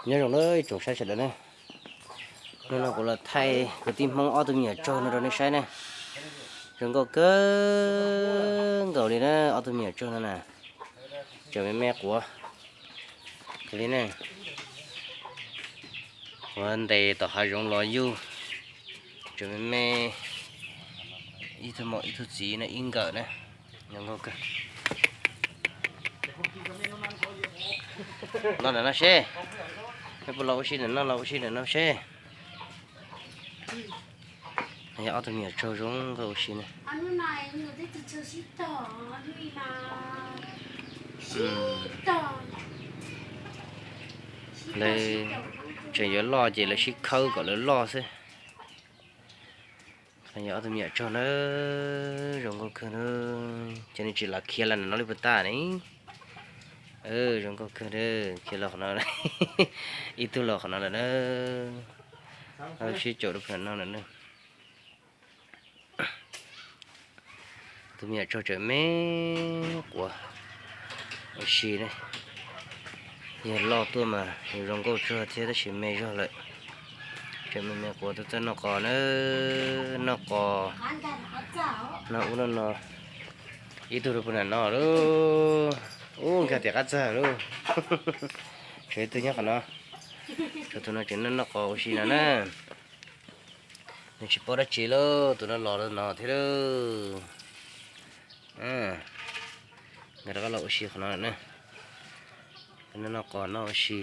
Nyob zoo na ib tsoom saib sawv daws na, hnub no kuv los thaij kuv tij Hmoob ob tug me nyuam tsaug no rau nej saib na. Zoo nkauj kawg nkaus li na, ob tug me nyuam tsaug no na, tseem me me quav li na. Quav ntes tom hav zoov los yug, tseem me me, ib tug maum ib tug txiv na, ib nkawm na. Zoo nkauj kawg. Noj ntawm no seb, nej puas los ua si ntawm no, los ua si ntawm no seb. Yog ob tug me nyuam tsaug zoo nkauj ua si na. Lawv tseem yuav loj ces lawv sib khawb kom lawv loj xwb. Qhov no yog ob tug me nyuam tsaug na, zoo nkauj kawg na. Ces nws tsis los khiav los ntawm no li puas tas ne. Zoo nkauj kawg na, khiav los qhov no, ib tug los qhov no lawm na. Sib caum rau pem no lawm na. Tus me nyuam tsaug tseem me quav ua si ne. Yog loj tuaj mas zoo nkauj tsuag thiab tab sis me zog lawm. Tseem me me quav tuaj txawj noj qos na, noj qos, noj ub noj no. Ib tug rau puag nram no lauj, ub nkag tim qab txag lauj. Tshuav ib tug nyob qhov no, tshuav tus no tseem noj noj qos ua si no na. Nws tsis paub dab tsi lauj, tus no los no thiab lauj. Nkag rov qab los ua si qhov no na. Noj noj qos noj ua si.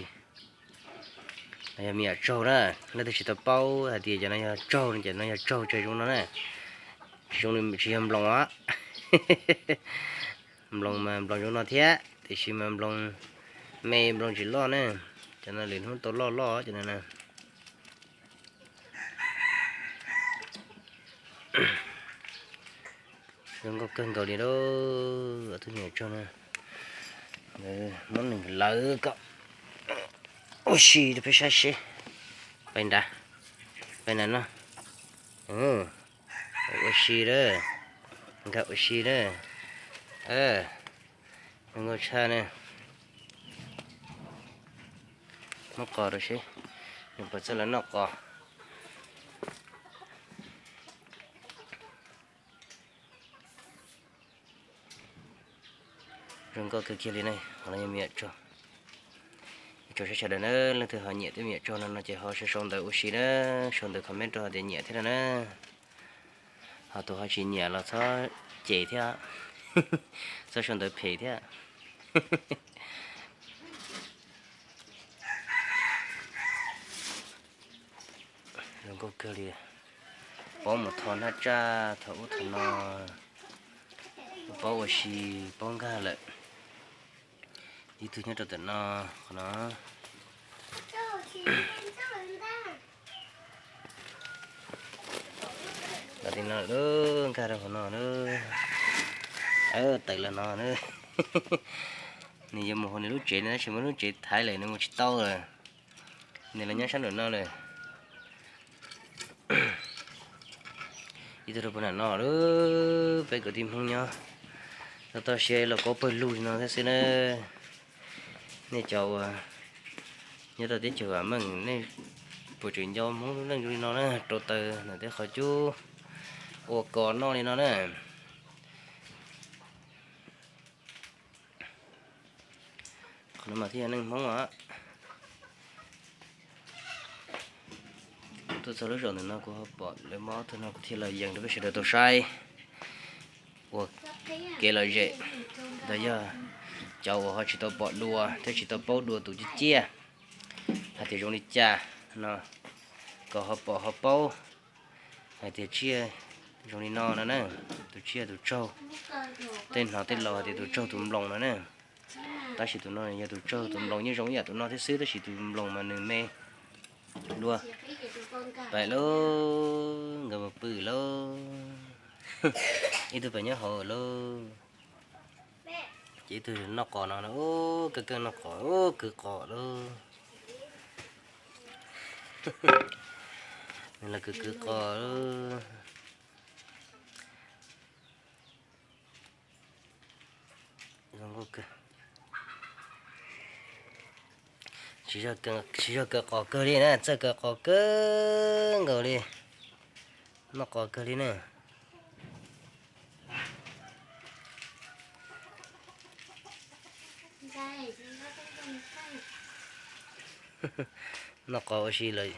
Yog me nyuam tsaug na, leej twg tsis tau paub hais tias cov no yog tsaug no, cov no yog tsaug tsawg zoo no na. Tsis zoo li, tsis yog nploos os. Nploos mas nploos zoo no thiab, tiam sis mas nploos me, nploos tsis loj na. Cov no lwm hnub tau loj loj cov no na. Zoo nkauj kawg nkaus li lauj, ob tug me nyuam tsaug na. Muab nws lawv kom ua si rau peb saib seb. Pais nrad, pais nrad no. Ua si lawm, nkag ua si lawm. Zoo nkauj tshaj na. Muab qos rau seb nws puas txawj los noj qos. Zoo nkauj kawg kiag li ne, qhov no yog me nyuam tsaug. Ib tsoom saib sawv daws na, leej twg ho nyiam tej me nyuam tsaug no no ces ho sau sau ntawv ua si na, sau ntawv comment rau hais tias nyiam thiab no na. Ho tus ho tsis nyiam los txhob cem thiab, txhob sau ntawv phem thiab. Zoo nkauj kawg li. Paub mus tho hnab tsaj tho ub tho no, paub ua si, paub nkag lawm. Ib tug nyob rau tom no, qhov no. Los tim no lawm, nkag rau hauv no na. Tawm los no na. Nws yuav mus hauv nws lub tsev no tab sis muaj lub tsev thaiv lawm nws mus tsis tau lawm. Nws los nyob sab nraum no lawm. Ib tug rau puag nram no lawm, peb kwv tij Hmoob nyob toj toj siab los kaub pawg lug li no thiab xwb na. Nej cov uas nyob rau teb chaws vam meej nej puas tseem nco Hmoob lub neej zoo li no na, rau taws ntawm tej qhov cub ua kos noj li no na. Qhov no mas thiaj yog neej Hmoob os. Kuv tuaj txog lub zos ntawm no kuv ho pom lawv muab ob tug no kuv thiaj los yees rau peb sawv daws tau saib ua kev lom zem. Los yog cov uas ho tsis tau pom dua thiab tsis tau paub dua tus ciaj ciaj hais tias zoo li cas no, kom ho pom ho paub hais tias tsiaj zoo li no no na, tus tsiaj tus tsaug. Tej hnov tej laus hais tias tus tsaug tus nploos no na. Tab sis tus no yog tus tsaug, tus nploos yeej zoo ib yam tus no thiab xwb, tab sis tus nploos mas nws me dua. Pais lauj, nkawd mus pw lauj. Ib tug pem nyob hauv lauj. Ces ib tug noj qos no, ub, kawg kawg noj qos, ub, kwv qos lauj. Nws los kwv kwv qos lauj. Zoo nkauj kawg. Siv zog kaw qos kawg li na, txawj kaw qos kawg nkaus li. Noj qos kawg li na. Noj qos ua si lawm,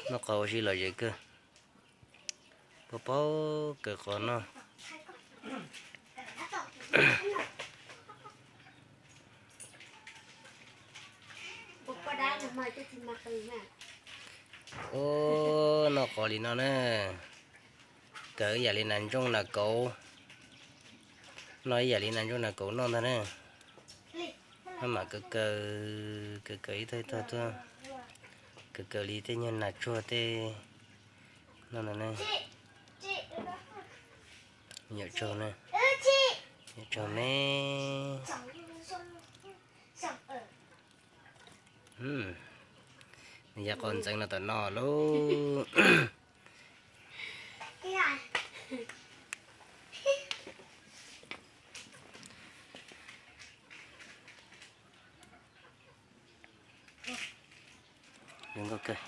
noj qos ua si lom zem kawg. Paub paub kaw qos noj. Ub, noj qos li no na. Kaw ib yam li nas ntsooj nas kauv. Noj ib yam li nas ntsooj nas kauv noj ntag na. Maj mam kaw kaw, kaw kaw ib tog ib tog tuaj. Kaw kaw li tej nyuag nas tsuag tej no ntag na. Nyuam tsaug na. Nyuam tsaug me. Nws yav qos ntxeev no tom no lauj. Zoo nkauj kawg.